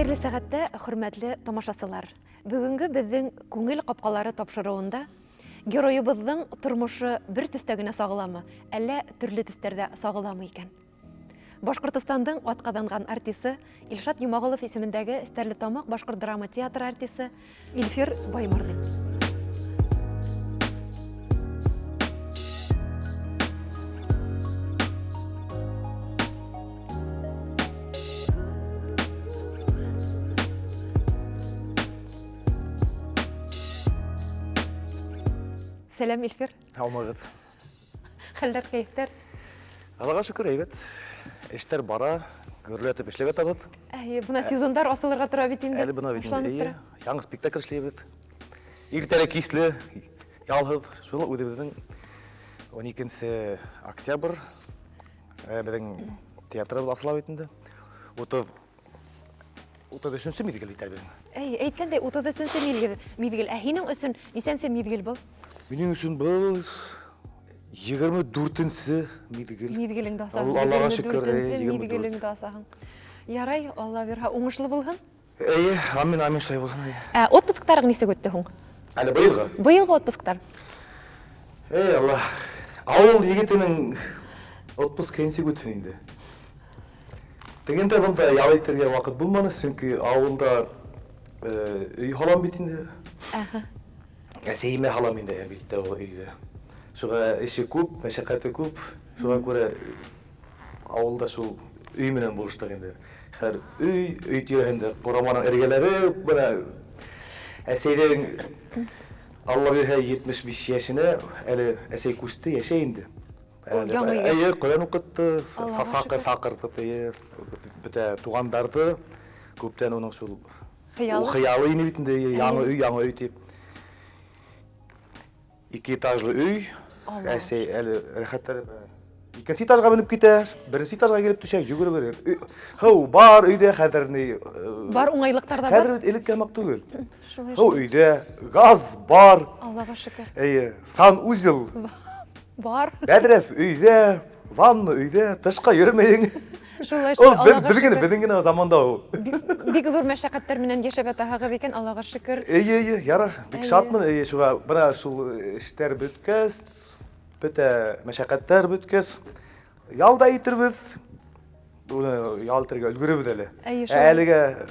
Хәерле сәғәттә, хөрмәтле тамашасылар. Бүгенге безнең Күңел капкалары тапшыруында героебызның тормышы бер төстә генә сагыламы, әллә төрле төсләрдә сагыламы икән? Башкортостандың атказанган артисы Илшат Йомаголов исемендәге Стәрлетамак башкорт драма театры артисы Илфир Баймырзин. Сәлам, Илфир. Һаумыгыз. Хәлләр, кәефтәр? Аллага шөкер, әйбәт. Эшләр бара, гөрләтеп эшләп ятабыз. Әйе, бына сезондар асылырга тора бит инде. Әле бына бит инде, әйе. Яңа спектакль эшлибез. Иртәле кичле, ялгыз. Шул үзебезнең 12 октябрь э, безнең театрыбыз асыла бит инде. 30 33 мизгел бит әле безнең. Әй, әйткәндәй, 33 мизгел, мизгел. Ә һинең өчен нисәнсе мизгел был? Минем өчен был 24 мизгел. Мизгелеңдә асаһың. Аллага шөкер, 24 мизгелеңдә асаһың. Ярай, Алла бирһә, уңышлы булһын. Әйе, амин, амин, шулай булсын. Ә отпусктарың ничек үтте һуң? Әле быелгы? Быелгы отпусктар. Эй, Алла. Авыл егетенең отпускы ничек үтсен инде? Тегендә монда ял итәргә вакыт булмады, чөнки авылда өй һалам бит инде. Әһә. Әсәемә һалам инде әлбиттә ул өйдә. Шуңа эше күп, мәшәкате күп. Шуңа күрә авылда шул өй менән булыштык инде. Хәзер өй, өй тирәһендә кораманың эргәләре, менә әсәйнең Алла бирһә 75 яшенә әле әсәй күчте, яшәй инде. Ул яңа өйгә. Әйе, Коръән укытты, Аллага сакыр шөкер. сакыртып, әйе, бөтә тугандарды күптән уның шул Хыялы. Хыялы ине бит инде, Әйе. яңа өй, яңа өй дип. Ике этажлы өй. Аллага Әсәй әле рәхәтләнеп икенче этажга менеп китә, беренче этажга килеп төшә, йөгереп йөреп. Һау, бар өйдә хәзер ни. Бар уңайлыктар да бар. Хәзер бит элекке һымак түгел. Шулай. Һау, өйдә газ бар. Аллага шөкер. Әйе, санузел. Бар. Бәдрәф өйдә, ванна өйдә, тышка йөрмәең. Шулай Ул шул, Аллага безнең генә, шөкер. безнең генә заманда ул. Бик, бик зур мәшәкатьләр белән яшәп ятаһыгыз икән, Аллага шөкер. Әйе, әйе, ярар. Бик Әйе. шатмын, әйе, шуңа менә шул эшләр беткәч, бөтә мәшәкатьләр беткәч, ял да итербез. Буны ял итәргә өлгерербез әле. Әйе, Ә шулай. әлегә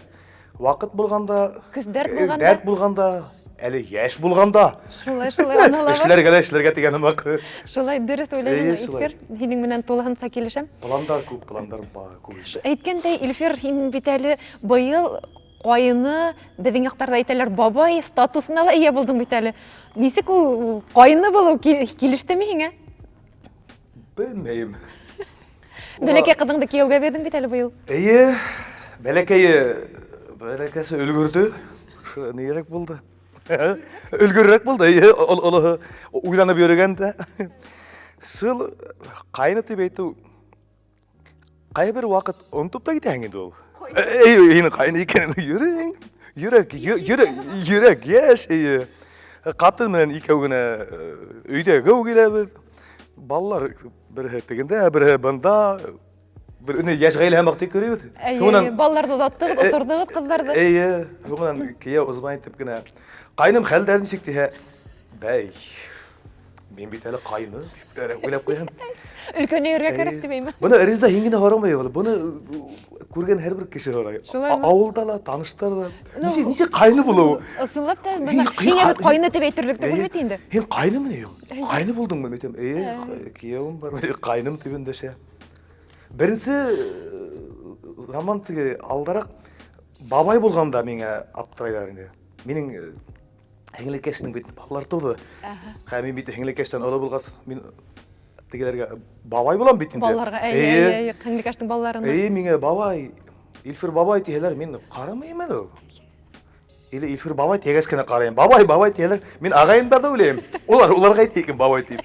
вакыт булганда, Көз дәрт булганда. Дәрт булганда, әле яшь булганда. Шулай, шулай, аналар. Эшләргә дә эшләргә дигән ымак. Шулай дөрес уйлыйм, Әйе, шулай. Илфир. Синең белән тулысынча килешәм. Пландар күп, пландар бар, күп. Әйткәндәй, Илфир, һин бит әле быел кайны, безнең якларда әйтәләр, бабай статусына да ия булдың бит әле. Ничек ул кайны булу килештеме һиңә? Белмәйем. Бәләкәй кызыңды кияүгә бирдең бит әле быел. Әйе, бәләкәе, бәләкәсе өлгерде. Нирәк булды? Өлгеррәк булды, әйе, олы уйланып йөргәндә. Шул кайны дип әйтү кайбер вакыт онытып та китәһең инде ул. Әй, инде кайны икәнен йөрәк, йөрәк, йөрәк, йөрәк яшь, әйе. Катын белән икәү генә өйдә гәү киләбез. Балалар бере тегендә, бере бында. Бер үне яшь гаилә һәм акты күрәбез. Әйе, балаларны озаттыгыз, осырдыгыз кызларны. Әйе, һуңынан кияү узмай итеп кенә. Кайным хәлдәр ничек диһә? Бәй. Мин бит әле кайны дип уйлап куям. Өлкәнәергә кирәк дип әйме. Буны Резда һин генә һорамай ул. Буны күргән һәрбер кеше һорай. Авылда ла, таныштар да. Ничек ничек кайны булу? Ысынлап та, һиңә бит кайны дип әйтерлек түгел бит инде. Һин кайнымыни ул? Кайны булдыңмы? Мин әйтәм, әйе, киявем бар, кайным дип эндәшә. Беренче заман теге алдарак бабай булганда миңа аптырайлар инде. Минең һеңлекәшнең бит балалар туды. Һәм мин бит һеңлекәштән олы булгач, мин тегеләргә бабай булам бит инде. Балаларга, әйе, әйе, әйе, һеңлекәшнең балаларына. Әйе, миңа бабай, Илфир бабай дияләр, мин карамыйм әле ул. Или Илфир бабай дигәч кенә карыйм. Бабай, бабай дияләр. Мин агаем бар да уйлыйм. Улар, уларга әйтә бабай дип.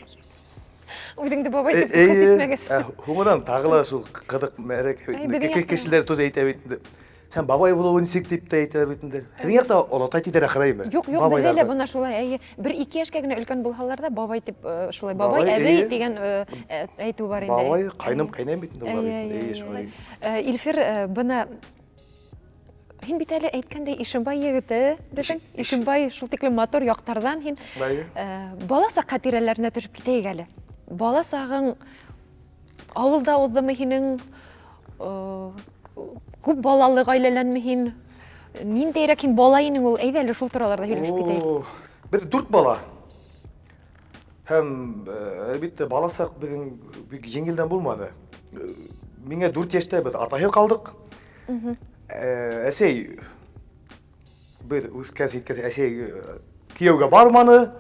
Үзеңде бабай дип хис итмәгез. Һуңынан тагы ла шул кызык мәрәк кешеләр туз әйтә бит инде. Һәм бабай булуы ничек дип тә әйтә бит инде. Һәм якта олатай диләр ахыраймы? Юк, юк, бездә лә бына шулай. Әйе, бер ике яшькә генә өлкән булһалар да бабай дип шулай бабай, әбей дигән әйтү бар инде. Бабай, кайным, кайнәм бит инде улар. Әйе, шулай. Илфир, бына. Һин бит әле әйткәндәй Ишембай егете безнең. Ишембай шул тиклем матур яктардан һин. Бала сак хатирәләренә төшеп китәйек әле. Бала сагың авылда уздымы һинең? Күп балалы гаиләләнме һин? Ниндәйрәк һин бала инең ул? Әйдә әле шул тураларда һөйләшеп китәйек. Без дүрт бала. Һәм, әлбиттә, баласак безнең бик җиңелдән булмады. Миңа 4 яшьтә без атаһил калдык. Әсәй без үскәс җиткәс әсәй кияүгә барманы.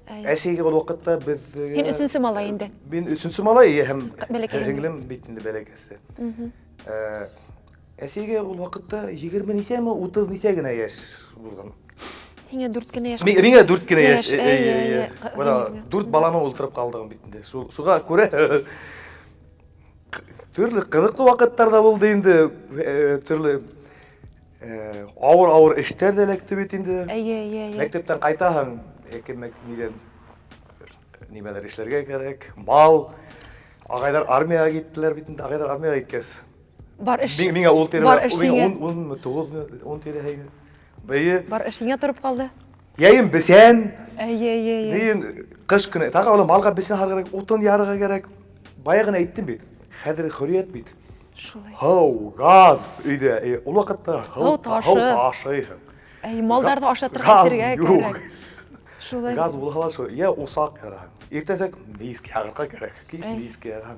Әсәйгә ул вакытта без Һин өченче малай инде. Мин өченче малай һәм сеңлем бит инде бәләкәсе. Әсәйгә ул вакытта 20 ничәме, 30 ничә генә яшь булган. Һиңә дүрт кенә яшь. Миңа дүрт кенә яшь. Әй, Менә дүрт баланы ултырып калдым бит инде. Шуга күрә төрле кызыклы вакытлар да булды инде, төрле авыр-авыр эшләр дә эләкте бит инде. Әйе, әйе, әйе. Мәктәптән кайтаһың, яки нидән нимәләр эшләргә кирәк, мал. Агайлар армиягә киттеләр бит инде, агайлар армиягә киткәч. Бар эш. Миңа ул тирә, бар эш миңа 10, 10, 9, 10 тирә әйе. Бәйе. Бар эш сиңа торып калды. Йәйем бесән. Әйе, әйе, әйе. Дин кыш көне. Тагы аны малга бесән harга кирәк, утын ярырга кирәк. Бая гына әйттем бит. Хәзер хөррият бит. Шулай. Һау, газ өйдә. Ул вакытта һау ташы. Һау ташы. Әй, малдарны ашатырга эчерергә кирәк. Шулай. Газ булһа шул. Я усак яра. Иртәсәк мискә ягарга кирәк. Кич мискә яга.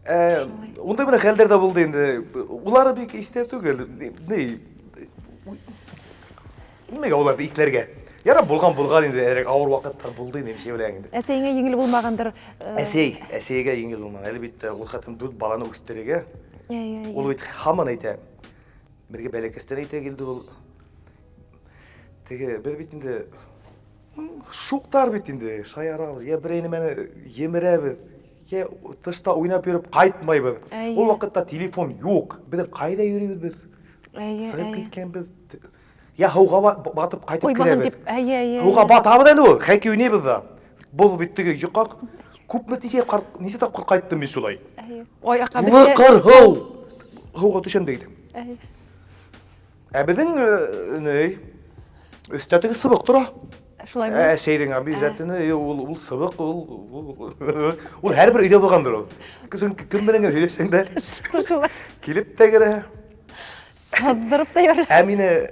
Ә, ундай менә хәлдәр дә булды инде. Улары бик истә түгел. Ни? Нимәгә уларны итләргә? Ярар, булган булган инде, әрәк авыр вакытлар булды инде, ничә белән инде. Әсәйеңә җиңел булмагандыр. Әсәй, әсәйгә җиңел булмаган. Әлбәттә, ул хатын дүрт баланы үстерергә. Ул бит һаман әйтә. Бергә бәләкәстән әйтә килде ул. Теге, без бит инде шуктар бит инде, шаярабыз, я берәй нәмәне емерәбез, я тышта уйнап йөреп кайтмайбыз. Ул вакытта телефон юк. Без кайда йөрибез без? Чыгып киткәнбез. Я һауга батып кайтып керәбез. Әйе, әйе. Һауга батабыз әле ул, хәки уйныйбыз да. Бул бит теге йокак. Күпме тизә кар, ничә тапкыр кайттым мин шулай. Әйе. Аякка безгә. Лыкыр һау. Һауга төшәм дә китәм. Әйе. Ә безнең ни өстә теге сыбык тора. Шулаймы? Ә сәйдең обязательно ул ул сыбык ул ул һәрбер өйдә булгандыр ул. Кызың кем белән генә сөйләшсәң дә. Шулай. Килеп тә керә. Саздырып та йөрә. Ә мине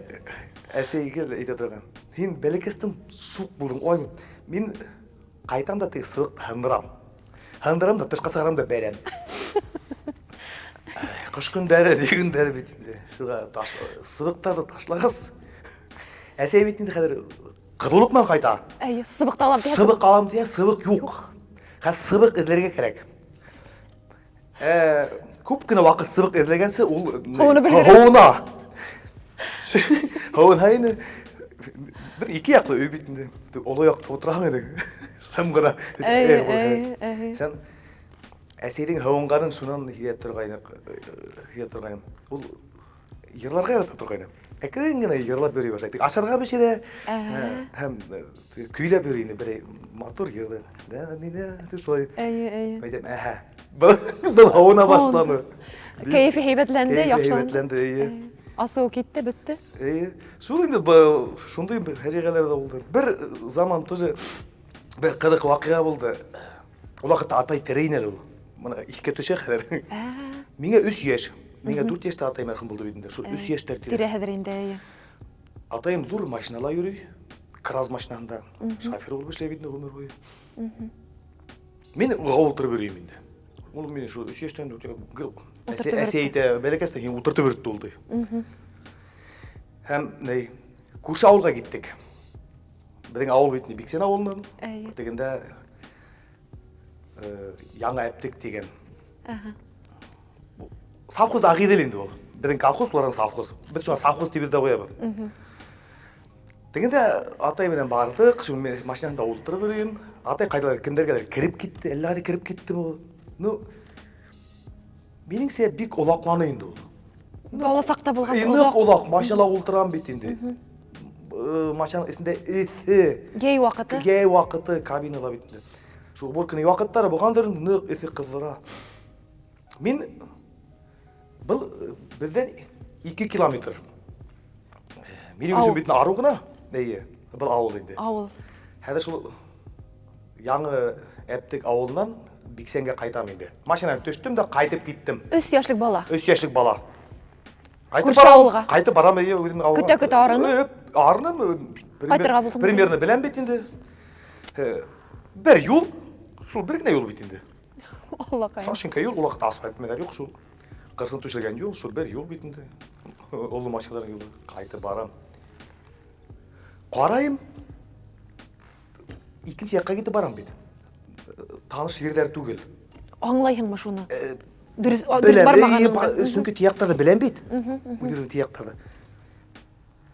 әсәй гел әйтә торган. Һин бәләкәстән шук булдың. Ой, мин кайтам да теге сыбыкны һындырам. Һындырам да тышка чыгарам да бәрәм. Кыш көндәре, ни көндәре бит инде. Шуга таш, сыбыктарды ташлагыз. Әсәй бит инде хәзер кызулык белән кайта. Әйе, сыбык алам дия. Сыбык алам дия, сыбык юк. Хәзер сыбык эзләргә кирәк. Ә, күп кенә вакыт сыбык эзләгәнче ул Һаваны белгән. Һавына. Һавына инде. Бер ике яклы өй бит инде. Олы якта утыраң инде. Шым гына. Әйе, әйе, әйе. Сән әсәйнең һавынганын шуннан һиә торгайны, һиә торгайны. Ул йырларга ярата торгайны. Әкрен генә йырлап йөри башлый. Ашарга пешерә һәм көйләп йөри инде бер матур йырлый. Да, ни дә, шулай. Әйе, әйе. Әйтәм, әһә. Был һавына башланы. Кәефе һәйбәтләнде, яхшыланды. Кәефе һәйбәтләнде, әйе. Асуы китте, бетте. Әйе. Шул инде был шундый бер фаҗигаләр дә булды. Бер заман тоже бер кызык вакыйга булды. Ул вакытта атай тере иде ул. Моны искә төшә хәзер. Миңа 3 яшь. Миңа 4 яшьтә атай мәрхүм булды бит инде. Шул 3 яшьтә тирә. Тирә хәзер инде, әйе. Атаем зур машинала йөри. Краз машинасында. Шофер булып эшләй бит инде гомер буе. Мин уга утырып йөрим инде. Ул мине шул 3 яшьтән әсә әйтә, бәләкәстән һин утыртып йөртте ул ди. Һәм ни, күрше авылга киттек. Безнең авыл бит Биксен авылыннан. Тегендә Яңа Әптек дигән. Совхоз Агыйдел инде ул. Безнең колхоз, уларның совхоз. Без шуңа совхоз дип дә куябыз. Тегендә атай белән бардык, шул мен машинада утырып йөрим. Атай кайдалар, кемдәргәдер кереп китте, әллә кайда кереп киттеме ул. Ну, минеңчә бик олакланы инде ул. Баласак та булган Нык олак, машинада утырам бит инде. Машинаның эчендә эсе. Гей вакыты. Гей вакыты кабинада бит инде. Шул уборканың вакытлары булгандыр, нык эсе кыздыра. Мин был бездән 2 километр. Минең өсөн бит арыу ғына. Әйе, был ауыл инде. Ауыл. Хәҙер шул Яңы Әптек ауылынан Биксәнгә қайтам инде. Машинадан төштөм дә қайтып киттем. Өс яшьлек бала. Өс яшьлек бала. Қайтып барам. Ауылға. Қайтып барам, әйе, үземнең ауылға. Көтә-көтә арынып. Арыным. Қайтырға булдым. Примерно беләм бит инде. Бер юл, шул бер генә юл бит инде. Аллакай. Сашенька юл, ул вакытта асфальт мәләр юк, шул кырсын түшәлгән юл, шул бер юл бит инде. Олы машиналар юлы. Қайтып барам. Карайым, икенче якка китеп барам бит. Таныш җирләр түгел. Аңлайһыңмы шуны? Дөрес, дөрес бармаганыңны. Чөнки тияктарда беләм бит. Үзебезнең тияктарда.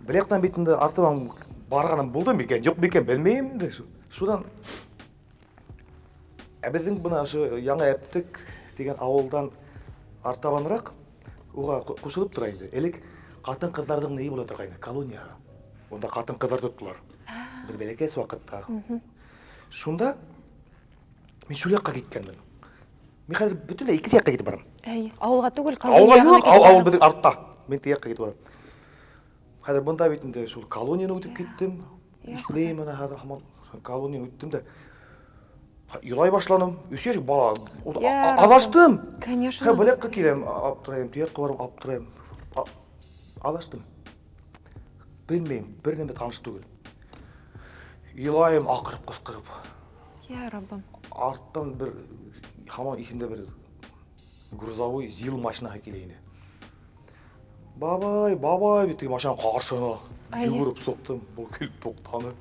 Бер яктан бит инде артыбан барганым булды микән, юк микән, белмим инде. Шуннан Ә безнең бына ошо Яңа Әптек дигән авылдан артабанрак уга кушылып тора инде. Элек катын-кызларның ни була торган иде, колония. Унда катын-кызлар тоттылар. Без бәләкәс вакытта. Шунда мин шул якка киткәнмен. Мин хәзер бөтенләй икенче якка китеп барам. Әй, авылга түгел, колония. Авылга юк, авыл безнең артта. Мин теге якка китеп барам. Хәзер монда бит инде шул колонияне үтеп киттем. Ишлейм менә хәзер һаман колонияне үттем дә. Елай башланым. Үч яшь бала. Адаштым. Конечно. Хә, бу якка киләм, аптырайым, теге якка барам, аптырайым. Адаштым. Белмим, бер нәмә таныш түгел. Елайым, акырып, кычкырып. Я Раббым. Арттан бер һаман исемдә бер грузовой ЗИЛ машинасы килә инде. Бабай, бабай дип теге машина каршына йөгереп суктым. Бу килеп туктады.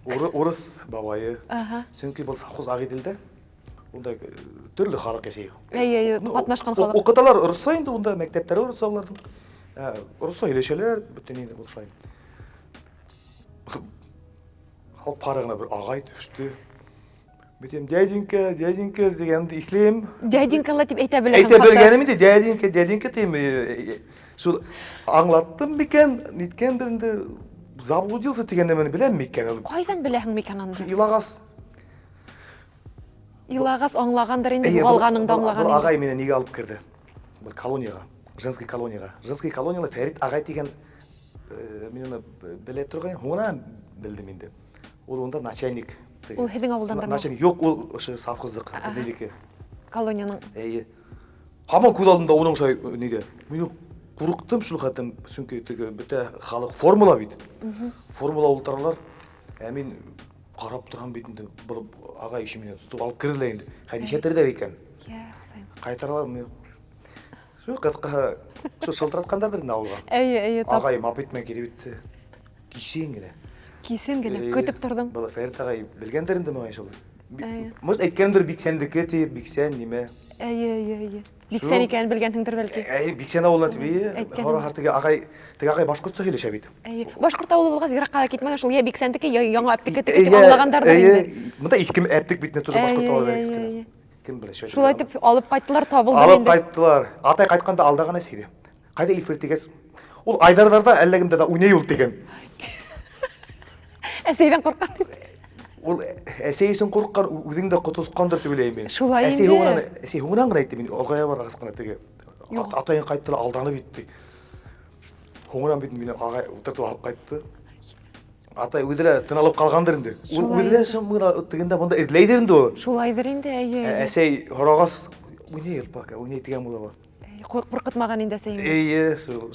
Урыс бабайы. Ага. Чөнки был совхоз Агыйделдә. Унда э, төрле халык яшәй. Әйе, әйе, катнашкан халык. Укыталар урысча инде унда мәктәпләре урысча аларның. Э, урысча сөйләшәләр, бөтен инде ул шулай. Халык пары гына бер агай төште. Битем дяденька, дяденька дигәнемде ислим. Дяденькалар дип әйтә беләсең. Әйтә белгәнем инде, дяденька, дяденька дим. Э, э, шул аңлаттым микән, ниткәндер инде заблудился дигән нәмәне беләм микән ул. Кайдан беләһең микән аны? Шул илагас. Илагас аңлагандыр инде, югалганыңды аңлаган. Бу агай мине нигә алып керде? Бер колониягә, женский колониягә. Женский колонияле Фәрит агай дигән э, мин аны белә торган, һуңынан белдем инде. Ул унда начальник. Ул һеҙҙең ауылдандырмы? Начальник юк, ул ошо совхоздык, нелеке. Колониянең. Әйе. Һаман күҙ алдында уның шулай э, нидә. Мин курыктым шул хәтем, чөнки теге бөтә халык формула бит. Формула ултыралар. Ә мин карап торам бит инде, бер агай ише мине тотып алып керделәр инде. Хәй нишләтердәр икән? Я, Ходаем. Кайтаралар мин. Шул кыска шул шылтыраткандардыр инде авылга. Әйе, әйе, тап. Агай мопед белән килеп җитте. Кисен генә. Кисен генә, көтеп тордым. Был Фәрит агай белгәндер инде мөгаен шул. Әйе. Может, әйткәндер Биксәндеке дип, Биксән ниме. Әйе, әйе, әйе. Биксән икәнен белгәнһеңдер бәлки. Әйе, Биксән авылына дип, әйе. Хора хар теге агай, теге агай башкортча сөйләшә бит. Әйе. Башкорт авылы булгач, еракка да китмәгән шул, я Биксәндеке, я Яңа Әптеке дип аңлаганнардыр инде. Монда иске Әптек бит тоже башкорт авылы бер Кем белә, шулай. Шулай итеп алып кайттылар, табылды инде. Алып кайттылар. Атай кайтканда алдаган әсәйде. Кайда Илфир дигәч, ул Айдардарда әллә кемдә дә уйный ул дигән. Әсәйдән курккан. Ул әсәй өчен курыккан, үзең дә котылышкандыр дип уйлыйм мин. Шулай инде. Әсәй һуңынан гына әйтте мин, алгая баргач кына теге. Атаең кайтты, алданып итте. Һуңынан бит мине агай утыртып алып кайтты. Атай үзе лә тын алып калгандыр инде. Ул үзе лә соң гына тегендә монда эзләйдер инде ул. Шулайдыр инде, әйе. Әсәй һорагас уйный ул пока, уйный дигән була. Куркытмаган инде әсәең. Әйе, шул.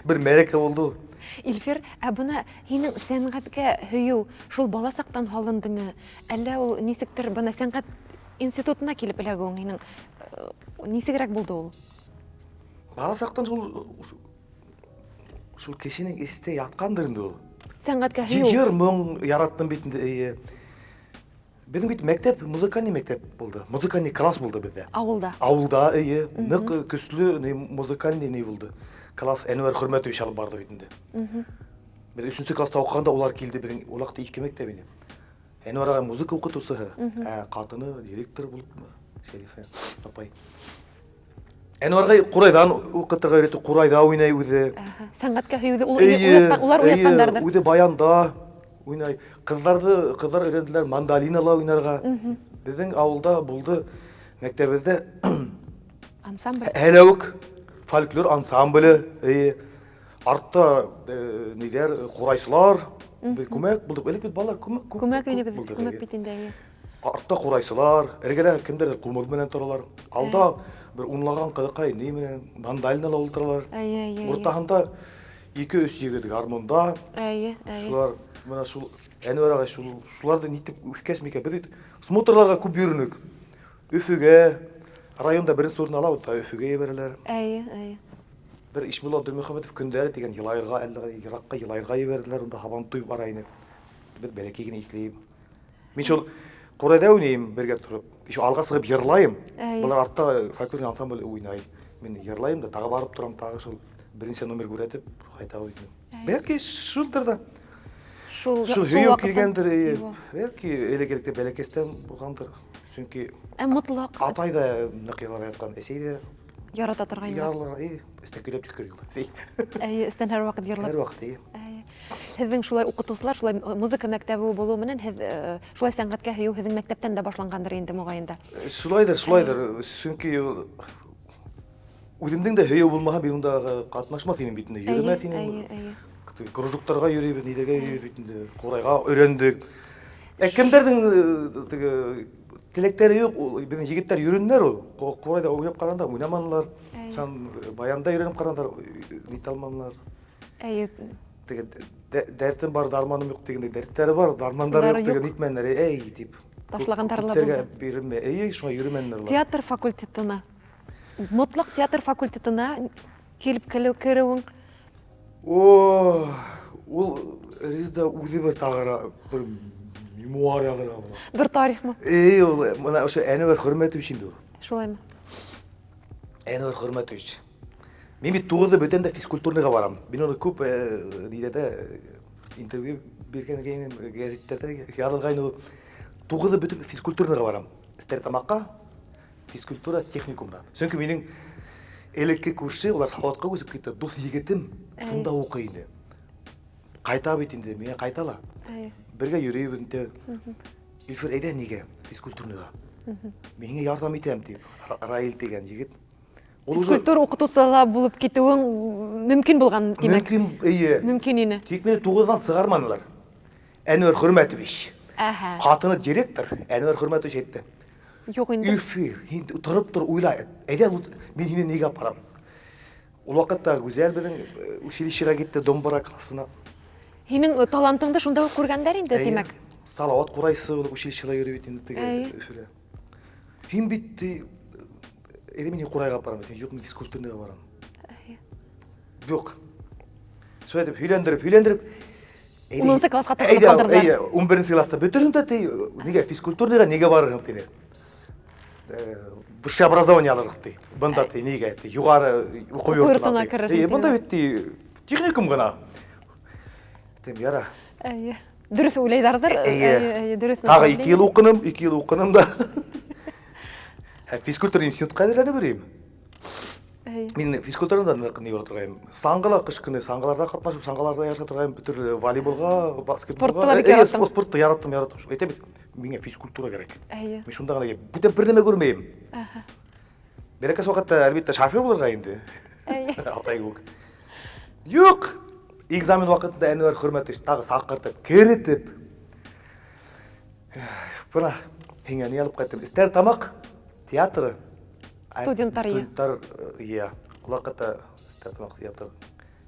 Бер мәрәкә булды ул. Илфир, ә бына һинең сәнгатькә һөю шул бала сактан һалындымы? Әллә ул нисектер бына сәнгать институтына килеп эләгүең һинең э, нисегрәк булды ул? Бала сактан шул Шул кешенең эстә яткандыр инде ул. Сәнгатькә һөю. Җыр, моң яраттым бит инде, әйе. Безнең бит мәктәп, музыкальный мәктәп булды. Музыкальный класс булды бездә. Авылда. Авылда, әйе. Нык көчле музыкальный ни булды. Класс Әнвәр Хөрмәтович алып барды бит инде. Без өченче класста укыганда улар килде безнең, ул вакытта ике мәктәп иде. Әнвәр агай музыка укытучысы, ә катыны директор булыпмы, Шәрифә апай. Әнвәргә курайдан укытырга өйрәтте, курайда уйнай үзе. Сәнгатькә һөюде ул уяткан, улар уятканнардыр. Үзе баянда уйнай. Кызларды, кызлар өйрәнделәр мандолинала уйнарга. Безнең авылда булды мәктәбебездә ансамбль. Әләүк фольклор ансамбле. Әйе. Артта ниләр, курайчылар, без күмәк булдык. Элек бит балалар күмәк күп. Күмәк уйныйбыз, күмәк бит инде, әйе. Артта курайчылар, эргәдә кемдердер кумыз белән торалар. Алда бер унлаган кызыкай ни белән мандалинала утыралар. Әйе, әйе. Уртаһында ике-өч егет гармунда. Әйе, әйе. Шулар менә шул Әнвәр агай шул шулар да нитеп үскәч микән? Без бит смотрларга күп йөренек. Өфөгә, районда беренче урын алабыз да Өфөгә җибәрәләр. Әйе, әйе. Бер Ишмулла Абдулмөхәммәтов көндәре дигән Елаерга, әллә еракка Елаерга җибәрделәр, унда Һабантуй бара иде. Без бәләкәй генә итлием. Мин шул Курайда уйныйм бергә торып. Еще алга чыгып йырлайым. Болар артта фольклорный ансамбль уйнай. Мин йырлайым да, тагы барып торам, тагы шул беренче номер күрәтеп кайтабыз. Бәлки шулдыр да. Шул шул җыю килгәндер, бәлки элек-электә бәләкәстән булгандыр. Чөнки Ә мотлак атай да нык еларга яткан, әсәй дә ярата торган. Ярлар, и, өстән көйләп төкер юл. Әйе, өстән һәрвакыт йырлап. Һәрвакыт, әйе. Әйе. Һеҙҙең шулай укытыусылар, шулай музыка мәктәбе булыу менән һеҙ шулай сәнгатькә һөйөү һеҙҙең мәктәптән дә башланғандыр инде, моғайын да. Шулайдыр, шулайдыр. Чөнки Үземнең дә һөю булмаһа, мин унда катнашмас идем бит инде, йөрмәс идем. Әйе, әйе. Кружоктарга йөрибез, нидәгә йөрибез бит инде, курайга өйрәндек. Ә кемдәрнең э, теге теләкләре юк, ул безнең егетләр йөреннәр ул. Курайда уйнап карандар, уйнамадылар. Сан баянда өйрәнеп карандар, нитә алмадылар. Әйе. Теге дәртем бар, дарманым юк дигәндәй, дәртләре бар, дарманнары юк дигән нитмәннәр, әй дип. Ташлагандар ла булды. Бирелмә, әй, шуңа йөрмәннәр. Театр факультетына Мотлак театр факультетына килеп керүең? О, ул Резда үзе бер тагыра бер мемуар язырга була. Бер тарихмы? Эй, ул менә ошо Әнвәр Хөрмәтович инде ул. Шулаймы? Әнвәр Хөрмәтович. Мин бит тугызда бөтен дә физкультурныйга барам. Мин аны күп нидә дә интервью биргән гәзитләрдә язылган ул. Тугызда бөтен физкультурныйга барам. Стерлитамакка Физкультура техникумда. Чөнки минем элекке күрше, улар Салаватка күчеп китте. Дус егетем шунда укый инде. Кайта бит инде, миңа кайта ла. Бергә йөрибез инде. Илфир, әйдә нигә физкультурныйга? Мин һиңа ярдәм итәм дип. Раил дигән егет. Ул уже Физкультура укытучысы ла булып китүең мөмкин булган, димәк. Мөмкин, әйе. Мөмкин ине. Тик мине тугыздан чыгармадылар. Әнвәр Хөрмәтович. Әһә. Хатыны директор Әнвәр Хөрмәтович әйтте. Юк инде. Илфир, һин торып тор, уйла. Әйдә, мин һине нигә апарам? Ул вакытта Гүзәл безнең э, училищега китте, домбыра классына. Һинең э, талантыңды шунда ук күргәннәр инде, димәк. Салават Курайсы булып училищеда йөри бит инде теге Өфедә. Һин бит әйдә мин Курайга апарам, юк, мин физкультурныйга барам. Юк. Шулай итеп һөйләндереп, һөйләндереп Унынчы класска тартып калдырдылар. Әйдә, 11 класста бетердем дә, ти, нигә физкультурныйга нигә барырга диде. Высшее образование алырга ди. Бында ти нигә ти югары уку йортына керергә. Әйе, бында бит ти техникум гына. Дим, яра. Әйе. Дөрес уйлайлардыр. Әйе, әйе, дөрес. Тагы 2 ел укыным, 2 ел укыным да. Физкультура институтка әзерләнеп йөрим. Мин физкультураны да нык ни торгайым. Саңгыла кыш көне саңгыларда катнашып, саңгыларда ярыша торгайым, бөтен волейболга, баскетболга. Спортты да бик яраттым. Спортты яраттым, яраттым. Әйтәм бит, миңа физкультура кирәк. Әйе. Мин шунда гына бүтән бер нәмә күрмәйм. Бәләкәс вакытта әлбәттә шофер булырга инде. Әйе. Атай күк. Юк. Экзамен вакытында Әнвәр Хөрмәтович тагы сакыртып, керетеп. Бына һиңә ни алып кайттым? Стәрлетамак театры. Студентлар ие. Студентлар ие. Ул вакытта Стәрлетамак театры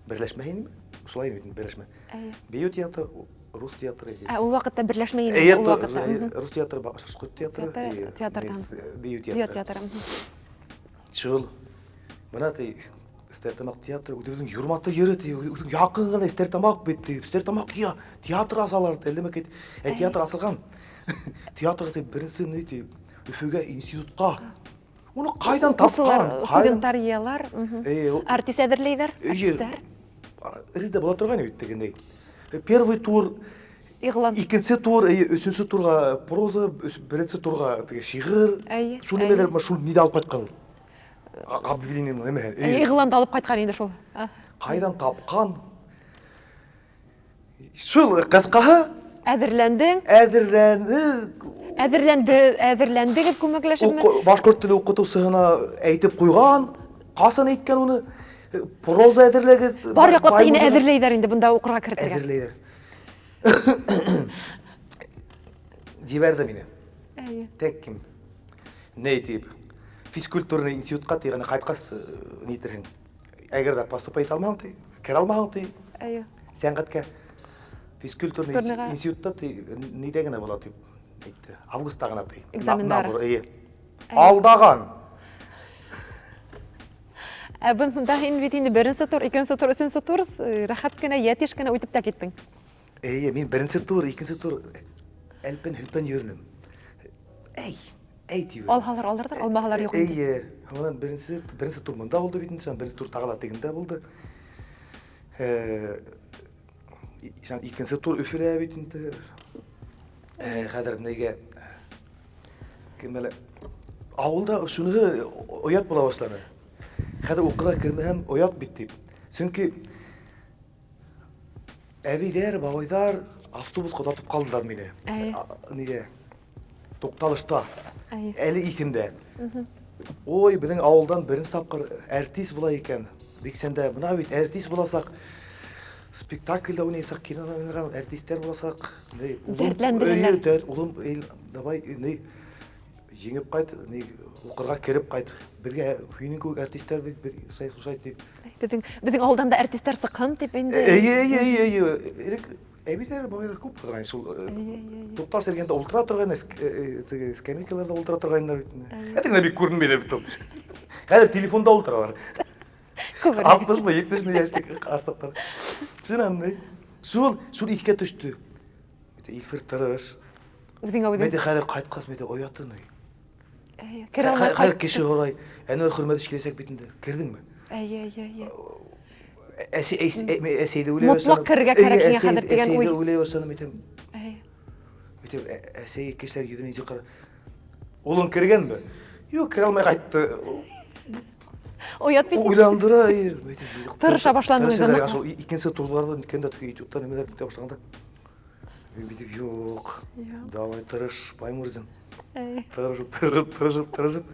берләшмә инде. Шулай бит берләшмә. Әйе. Бию театры, рус театры. Ә ул вакытта берләшмә инде ул вакытта. Рус театры, башкорт театры, театрдан. Бию театры. Бию театры. Шул. Менә ти Стәрлетамак театры үзебезнең Юрматы йөре ди, үзең якын гына Стәрлетамак бит ди. Стәрлетамак я театр асалар ди, әллә кит. Ә театр асылган. Театрга дип беренче ни ди, Өфөгә институтка. Уны кайдан тапкан? Студентлар йыялар. Артист әзерләйләр, артистлар. Резда була торган бит дигәндәй. Первый тур Игълан. Икенче тур, өченче турга проза, беренче турга теге шигырь. Шул нәмәләр, шул нидә алып кайткан? Объявление нәмә? Игъланды алып кайткан инде шул. Кайдан тапкан? Шул кыскаһы. Әзерләндең? Әзерләнде. Әзерләнде, әзерләндегез күмәкләшепме? Башкорт теле укытучысына әйтеп куйган, касан әйткән уны. Проза әҙерләгеҙ. Бар яҡлап та һине әҙерләйҙәр инде бында уҡырға кертергә. Әҙерләйҙәр. Ебәрҙе мине. Әйе. Тек кем? Ней тип. Физкультурный институтҡа ти, ғына ҡайтҡас нитерһең. Әгәр ҙә поступать итә алмаһаң ти, керә алмаһаң ти. Әйе. Сәнғәткә физкультурный институтта ти, нидә генә була дип әйтте. Августта гына ти. Экзамендар. Әйе. Алдаған. Ә бында һин бит инде беренсе тур, икенсе тур, өсөнсө тур рәхәт кенә, йәтеш кенә үтеп тә киттең. Әйе, мин беренсе тур, икенсе тур әлпен-һөлпен йөрөнөм. Әй, әй тип. Алһалар алырҙар, алмаһалар юҡ инде. Әйе, һуңынан беренсе, беренсе тур монда булды бит инде, беренсе тур тағы ла тегендә булды. Икенсе тур Өфөлә бит инде. Хәҙер нигә кем әле ауылда шуныһы оят була башланы. Хәҙер уҡырға кермәһәм оят бит дип. Сөнки әбейҙәр, бабайҙар автобусҡа оҙатып ҡалдылар мине. Әйе. Нигә? Туҡталышта. Әйе. Әле иҫемдә. Ой, беҙҙең ауылдан беренсе тапҡыр әртис була икән. Биксәндә бына бит әртис буласаҡ. Спектакльдә уйнайсаҡ, кинола уйнаған әртистәр буласаҡ. Ни, улым, Дәртләндерәләр. Әйе, дәрт, улым, эй, давай, ни, еңеп ҡайт, ни, уҡырға кереп ҡайт. Беҙгә һинең кеүек әртистәр бит, беҙ шулай, шулай тип. Беҙҙең ауылдан да әртистәр сыҡһын тип инде. Эйе, эйе, эйе, эйе. Элек әбейҙәр, бабайҙар күп торған шул, Эйе, эйе, эйе. туҡталыш эргәһендә ултыра торғайны, теге скамейкаларҙа ултыра торғайнылар бит инде. Эйе. Әтең дә бик күренмәй ҙә бит ул. Хәҙер телефонда ултыралар. Күберәк. Алтмышмы, етмешме йәшлек ҡарсыҡтар. Шунан ни? Шул, шул иҫкә төштө. Әйтә, Илфир тырыш. Үҙеңә үҙең. Мәйҙә хәҙер ҡайтҡас, мәйҙә ояты ни? Эйе, керә алмай Хәҙер ҡайт. кеше һорай, Әнүәр Хөрмәтович киләсәк бит инде. Керҙеңме? Эйе, эйе, эйе. Әсәйҙе уйлай Мотлаҡ башланым. керергә кәрәк Эйе, һиңә хәҙер тигән әсәйҙе уй. уйлай башланым, әйтәм. Эйе. Әйтәм, әсәй кешеләр йөҙөнә нисек ҡарай? Улың кергәнме? Юҡ, керә алмай ҡайтты. Оят бит. Уйландыра, эйе. Әйтәм, юҡ, Тырыша башланың тырыша инде, башланым. ныҡ. Шул икенсе турҙарҙа үткәндә теге этюдтар нимәләр үтә башлағанда. Мин бит юҡ. Юҡ. Давай тырыш, Баймурзин. Эйе. Тырышып, тырышып, тырышып, тырышып.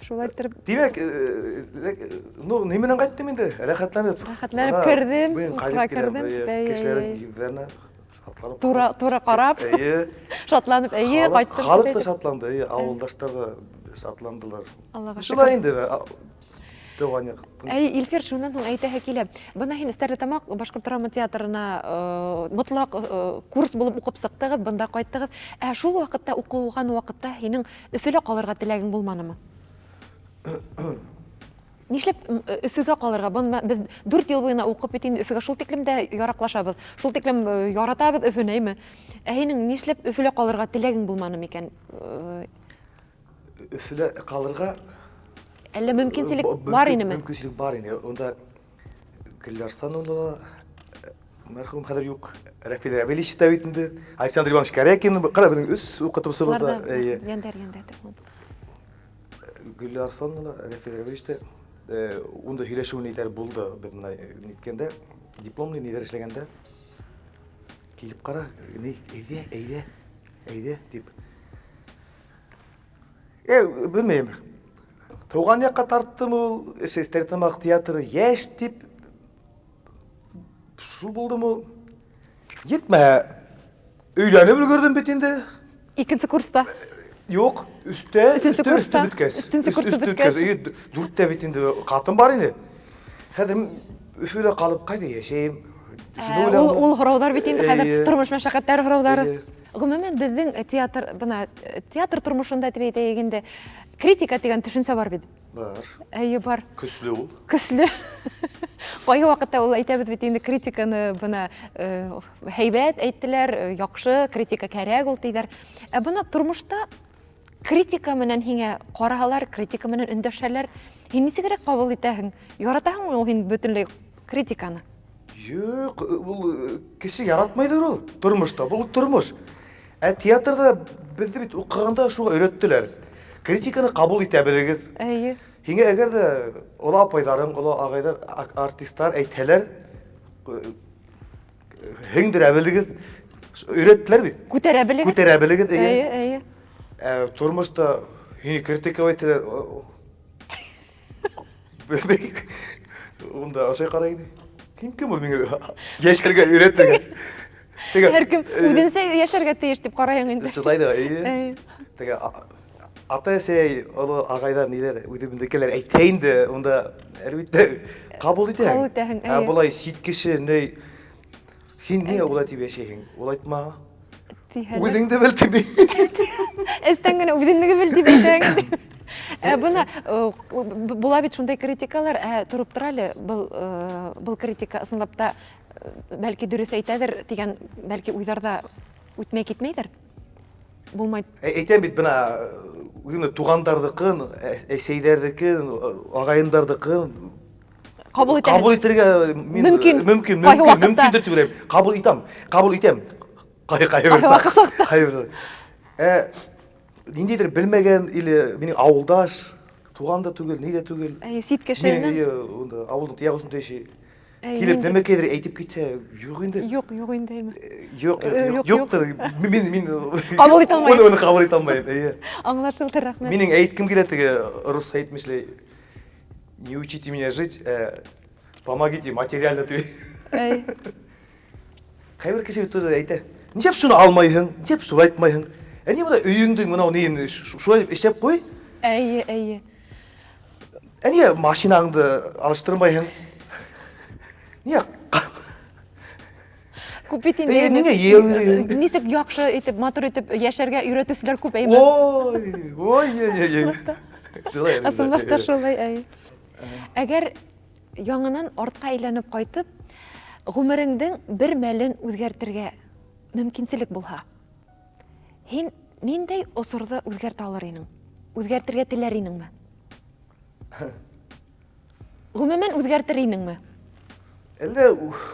Шулай иттереп. Тимәк, ну, ни менән ҡайттым инде? Рәхәтләнеп. Рәхәтләнеп Бына керҙем, бөгөн уҡырға ҡайтып киләм, керҙем. эйе, Эйе, кешеләрҙең эйе. йөҙҙәренә шатланып. Тура, тура ҡарап. Эйе. Шатланып, эйе, Халыҡ, ҡайттым халыҡ тип та әйтеп. шатланды, эйе, ауылдаштар ҙа шатландылар. Аллаға Шулай шөкөр. инде, тыуған яҡ. Әй, Илфир, шунан һуң әйтәһе килә. Бына һин Стәрлетамаҡ башҡорт драма театрына мотлаҡ курс булып уҡып сыҡтығыҙ, бында ҡайттығыҙ. Ә шул ваҡытта, уҡыған ваҡытта һинең Өфөлә ҡалырға теләгең булманымы? Нишләп Өфөгә ҡалырға? Бына беҙ 4 йыл буйына уҡып бит инде Өфөгә шул тиклем дә яраҡлашабыҙ, шул тиклем яратабыҙ Өфөнө, әйме? Ә һинең нишләп Өфөлә ҡалырға теләгең булманы микән? Өфөлә ҡалырға Әллә мөмкинселек бар инеме? Мөмкинселек бар ине. Унда Гөлләрсан унда ла, мәрхүм хәҙер юҡ. Рәфил Рәвилич тә бит инде. Александр Иванович Корякин, ҡара, беҙҙең өс уҡытыусыбыҙ да, Улар да эйе. Йәндәр, йәндәр тип булды. Гөлләрсан ла, Рәфил Рәвилич тә, унда һөйләшеү ниҙәр булды беҙ бына ниткәндә, дипломный ниҙәр эшләгәндә. Килеп ҡара, ни, әйҙә, әйҙә, әйҙә тип. Белмәйем. Тыуған яҡҡа тарттым ул, Стәрлетамаҡ театры йәш тип. Шул булдымы ул? Етмәһә, өйләнеп өлгөрҙөм бит инде. Икенсе курста. Юҡ, өҫтә, Өсөнсө өҫтө, курста. өҫтө бөткәс. Өсөнсө курста Өҫтө бөткәс. бөткәс. Эйе, дүрттә бит инде ҡатын бар ине. Хәҙер Өфөлә ҡалып ҡайҙа йәшәйем? Шуны уйланым. Ул һорауҙар бит инде хәҙер Эйе. тормош мәшәҡәттәре һорауҙары. Эйе. Ғөмүмән, беҙҙең театр, бына театр тормошонда тип әйтәйек инде, критика тигән төшөнсә бар бит. Бар. Әйе, бар. Көслө ул. Көслө. Ҡайһы ваҡытта ул әйтәбеҙ бит инде критиканы бына һәйбәт әйттеләр, яҡшы критика кәрәк ул тиҙәр. Ә бына тормошта критика менән һиңә ҡараһалар, критика менән өндәшәләр, һин нисегерәк ҡабул итәһең? Яратаһыңмы ул һин бөтөнләй критиканы? Юҡ, ул кеше яратмайҙыр ул тормошта, был тормош. Ә театрҙа беҙҙе бит уҡығанда шуға өйрәттеләр. Критиканы ҡабул итә белегеҙ. Эйе. Һиңә әгәр ҙә оло апайҙарың, оло ағайҙар, артисттар әйтһәләр, һеңдерә белегеҙ. Өйрәттеләр бит. Күтәрә белегеҙ. Күтәрә белегеҙ, эйе. Эйе, эйе. Ә тормошта һине критиковать итәләр. Унда ашай ҡарай ине. Һин кем ул миңә йәшәргә өйрәтергә? Теге Һәр кем үҙенсә йәшәргә тейеш тип ҡарайһың инде. Шулай да, эйе. Теге ата-әсәй, оло ағайҙар ниләр үҙебеҙҙекеләр әйтә инде, унда әлбиттә ҡабул итәһең. Ҡабул итәһең, Ә былай сит кеше ни һин ниңә улай тип йәшәйһең? Улай итмә. Үҙең дә бел тип. Эстән генә үҙеңдеке бел тип әйтәһең. Ә бына була бит шундай критикалар, ә тороп тора әле был был критика ысынлап та бәлки дөрөҫ әйтәҙер тигән бәлки уйҙар да үтмәй китмәйҙер. Булмай. Әйтәм бит бына үҙемдең туғандарҙыҡын, әсәйҙәрҙекен, ағайымдарҙыҡын Ҡабул итәһең. Ҡабул итергә мин мөмкин. Мөмкин, мөмкин, мөмкиндер дип уйлайым. Ҡабул итәм, ҡабул итәм. Ҡай ҡай бер саҡ. Ҡай бер саҡ. Ә ниндәйҙер белмәгән или минең ауылдаш, туған да түгел, ни дә түгел. Әй, сит кешенең. Минең унда ауылдың тияҡ осонда йәшәй. Килеп нәмәкәйҙер әйтеп китһә, юҡ инде. Юҡ, юҡ инде. Юҡ, юҡ, юҡтыр. Мин мин ҡабул итә алмайым. Уны ҡабул итә алмайым. Әйе. Аңлашылды, рәхмәт. Минең әйткем килә теге рус әйтмешләй. Не учите меня жить, помогите материально дип. Әй. Ҡайбер кеше бит тоже әйтә. Нишләп шуны алмайһың? Нишләп шулай әйтмәйһең? Ә ни бына өйөңдөң мынау неен шулай эшләп ҡуй. Әйе, әйе. Ә ниңә машинаңды алыштырмайһың? Ниңә Күп бит инде. Әйе, ниңә йәйәү Нисек яҡшы итеп, матур итеп йәшәргә өйрәтеүселәр күп әйме? Ой, ой, ой, ой. Шулай. Ысынлап та шулай, әйе. Әгәр яңынан артҡа әйләнеп ҡайтып, ғүмереңдең бер мәлен үҙгәртергә мөмкинселек булһа, һин ниндәй осорҙо үҙгәртә алыр инең? Үҙгәртергә теләр инеңме? Ғөмүмән үҙгәртер инеңме? Әллә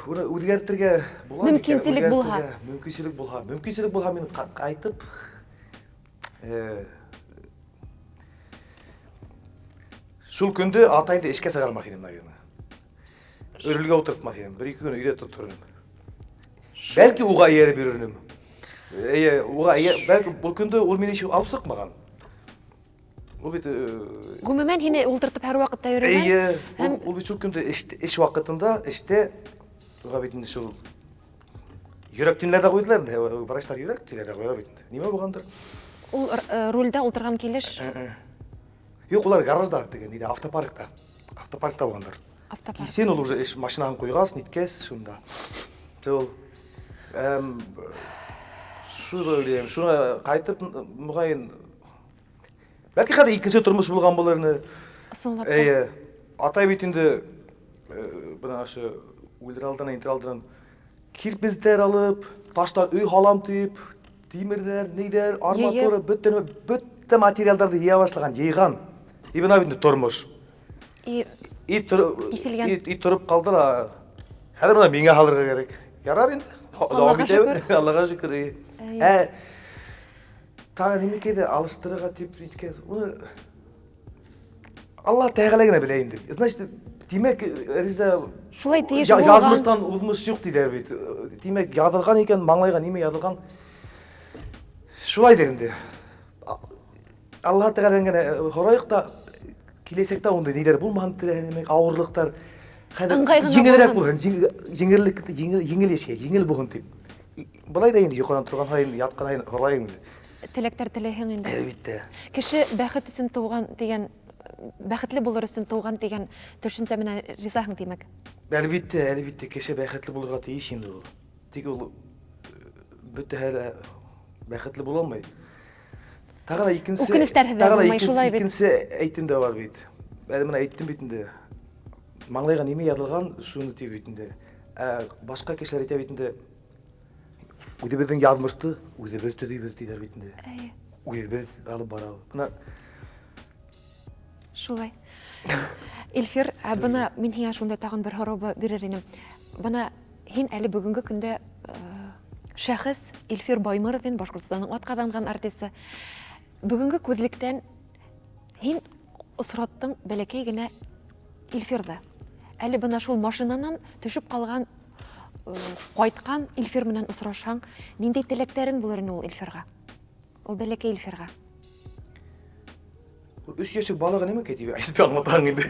уны үҙгәртергә була Мөмкинселек булһа. Мөмкинселек булһа. Мөмкинселек булһа мин ҡайтып шул көндө атайҙы эшкә сығармаҫ инем, наверное. Өрөлгә ултыртмаҫ инем. Бер-ике көн өйҙә тотор инем. Бәлки уға эйәреп йөрөр инем. Эйе, уға бәлки был көндө ул мине ишек алып сыҡмаған. Ул бит Ғөмүмән һине ултыртып һәр ваҡытта йөрөгән. Эйе, ул бит шул көндө эш ваҡытында эштә уға бит инде шул йөрәк төнләр ҙә ҡуйҙылар инде. Врачтар йөрәк төнләр ҙә ҡуялар бит инде. Нимә булғандыр? Ул рулдә ултырған килеш. Юҡ, улар гаражда теге ниҙә, автопаркта. Автопаркта булғандар. Автопарк. Кисен ул уже эш машинаһын ҡуйғас, ниткәс шунда. Шул шуны уйлайым. Шуны ҡайтып мөғайын бәлки хәҙер икенсе тормош булған булыр ине. Ысынлап та. Эйе. Атай бит инде бына ошо үлер алдынан, интер алдынан кирпездәр алып, таштан өй һалам тип, тимерҙәр, ниҙәр, арматура, бөтә бөтә материалдарҙы йыя башлаған, йыйған. И бына бит инде тормош. И И Иҫелгән. и тороп ҡалды ла. Хәҙер бына миңә һалырға кәрәк. Ярар инде. Аллаға Дауам итәбеҙ. шөкөр. Аллаға шөкөр. Әйе. Ә тағы нимәкәйҙе алыштырырға тип иткән, уны Алла Тәғәлә генә белә инде. Значит, тимәк, Резеда Шулай тейеш булған. Яҙмыштан уҙмыш юҡ тиҙәр бит. Тимәк, яҙылған икән, маңлайға нимә яҙылған? Шулайҙыр инде. Алла Тәғәләнән генә һорайыҡ та, киләсәктә ундай ниҙәр булмаһын теләһә, ауырлыҡтар. Хәҙер Ыңғай ғына еңелерәк булһын. булһын, еңеллек, еңел, еңел йәшәй, еңел булһын тип. Былай ҙа инде йоҡонан торған һайын, ятҡан һайын һорайым инде. Теләктәр теләйһең инде. Әлбиттә. Кеше бәхет өсөн тыуған тигән, бәхетле булыр өсөн тыуған тигән төшөнсә менән ризаһың тимәк. Әлбиттә, әлбиттә, кеше бәхетле булырға тейеш инде ул. Тик ул бөтәһе лә бәхетле була алмай. Тағы ла икенсе, Үкенестәрһеҙ ҙә тағы ла булмай, икенсе, шулай бит. икенсе әйтем дә бар бит. Әле бына әйттем бит инде. Маңлайға нимә яҙылған, шуны тип бит инде. Ә башҡа кешеләр әйтә бит инде. Үҙебеҙҙең яҙмышты үҙебеҙ төҙөйбөҙ тиҙәр бит инде. Әйе. Үҙебеҙ алып барабыҙ. Бына шулай. Илфир, ә бына мин һиңә шундай тағын бер һорау бирер инем. Бына һин әле бөгөнгө көндә шәхес Илфир Баймырҙин, Башҡортостандың атҡаҙанған артисы. Бөгөнгө күҙлектән һин осраттың бәләкәй генә Илфирҙы. Әле бына шул машинанан төшөп ҡалған, ҡайтҡан Илфир менән осрашһаң, ниндәй теләктәрең булыр ине ул Илфирға? Ул бәләкәй Илфирға. Өч яшьлек балага нәмә дип әйтеп аңлатаң инде.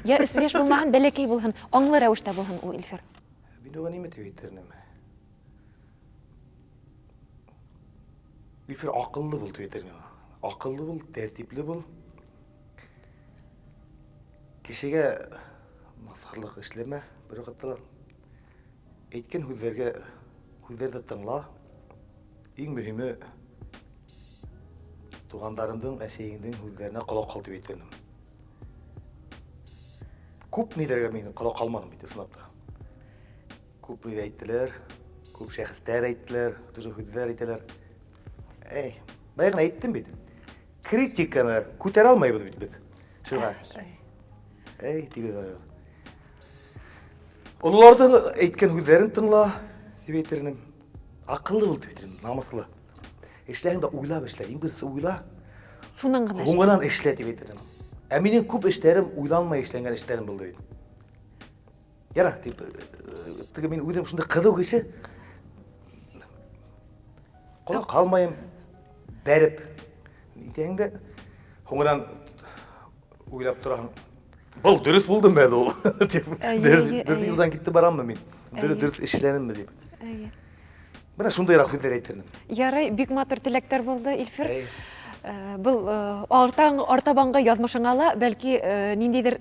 Я өч яшь булмаһын, бәләкәй булһын, аңлы рәвештә булһын ул Илфир. Мин уга нимә дип әйтер идем? Илфир акыллы бул дип әйтер идем. Акыллы бул, тәртипле бул. Кешегә насарлык эшләмә, бер вакытта да. Әйткән һүҙҙәргә һүҙҙәрҙе тыңла. Иң мөһиме туғандарыңдың, әсәйеңдең һүҙҙәренә ҡолаҡ һал тип әйтер инем. Күп ниләргә мин ҡолаҡ һалманым бит ысынлап та. Күп ниләр әйттеләр, күп шәхестәр әйттеләр, тоже һүҙҙәр әйтәләр. Әй, бая гына әйттем бит. Критиканы күтәрә алмайбыҙ бит беҙ. Шуға. Әй, тип Олыларҙың әйткән һүҙҙәрен тыңла, тип әйтер инем. Аҡыллы бул тип әйтер инем, намыҫлы. Эшләһәң дә уйлап эшлә, иң беренсе уйла. Шунан ғына. Һуңынан эшлә тип әйтер инем. Ә минең күп эштәрем уйланмай эшләнгән эштәрем булды бит. Яра, тип, э, теге мин үзем шундай кызыу кеше. Колак калмайым, бәреп. Итәһең дә, һуңынан уйлап тораһың. Был дөрөҫ булдымы әле ул? дип. Дөрөҫ юлдан китте бараммы мин? Дөрөҫ дөрөҫ эшләнемме дип. Әйе. Менә шундыйрак һүҙләр әйтер идем. Ярай, бик матур теләктәр булды, Илфир. Э, был э, артаң артабанғы язмышыңа ла, бәлки э, ниндәйҙер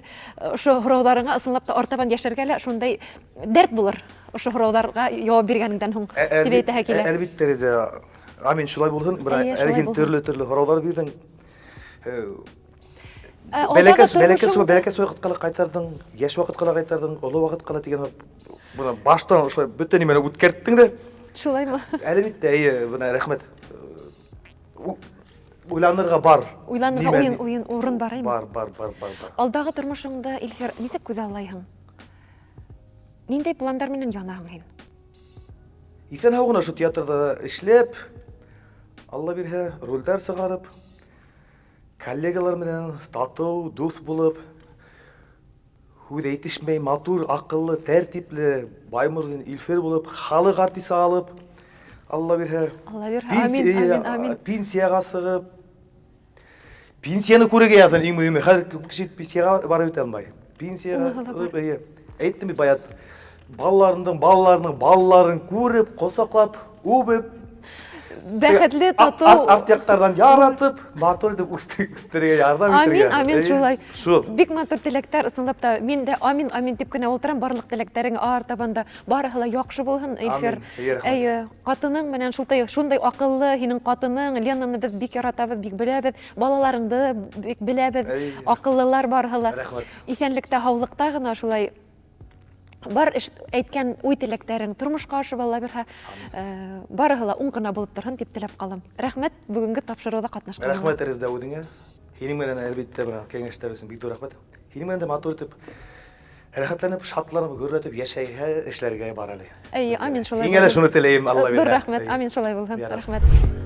ошо һорауҙарыңа ысынлап та артабан йәшәргә лә шундай дәрт булыр. Ошо һорауҙарға яуап биргәнеңдән һуң дип әйтәһе килә. Әлбиттә, Реза. Амин, шулай булһын. Бына әле һин төрлө-төрлө һорауҙар бирҙең. Бәләкәс, бәләкәс, бәләкәс ваҡытҡа ла ҡайтарҙың, йәш ваҡытҡа ла ҡайтарҙың, оло ваҡытҡа ла тигән бына баштан ошолай бөтә нимәне үткәрттең дә. Шулаймы? Әлбиттә, әйе, бына рәхмәт. Уйланырға бар. Уйланырға уйын, уйын урын бар, әйме? Бар, бар, бар, бар, бар. Алдағы тормошоңда, Илфир, нисек күҙаллайһың? Ниндәй пландар менән янаһың һин? Иҫән-һау ғына ошо театрҙа эшләп, Алла бирһә, ролдәр сығарып, Коллегалар менән татыу, дуҫ булып, һүҙ әйтешмәй, матур, аҡыллы, тәртипле Баймурзин Илфир булып, халыҡ артисы алып, Алла бирһә, Алла бирһә, амин, амин, амин. Пенсияға сығып, пенсияны күрергә яҙһын, иң мөһиме. Хәҙер күп кеше пенсияға барып етә алмай. Пенсияға, эйе. Әйттем бит бая, балаларының балаларының балаларын күреп, ҡосаҡлап, үбеп, бәхетле, тату арт яҡтарҙан яратып, матур итеп үҫтерергә ярҙам итергә. Амин, амин шулай. Шул. Бик матур теләктәр, ысынлап та, мин дә амин, амин дип кенә ултырам, барлык теләктәрең артабан да барыһы ла яҡшы булһын, Илфир. Әйе, ҡатының менән шултай, шундай акыллы һинең ҡатының, Ленаны беҙ бик яратабыҙ, бик беләбеҙ, балаларыңды бик беләбеҙ, акыллылар барыһы ла. Рәхмәт. Иҫәнлектә, һаулыҡта ғына шулай бар эш әйткән уй теләктәрең тормошҡа ашып Алла бирһә, э, барыһы ла уң ғына булып торһон дип теләп ҡалам. Рәхмәт бүгенге тапшырыуҙа ҡатнашҡаныңа. Рәхмәт Резда үҙеңә. Һинең менән әлбиттә бына кәңәштәр өсөн бик ҙур рәхмәт. Һинең менән дә матур итеп рәхәтләнеп, шатланып, гөрләтеп йәшәйһә, эшләргә бар әле. Әйе, амин шулай. Һиңә лә шуны теләйем, Алла бирһә. Ҙур рәхмәт, амин шулай булһын. Рәхмәт.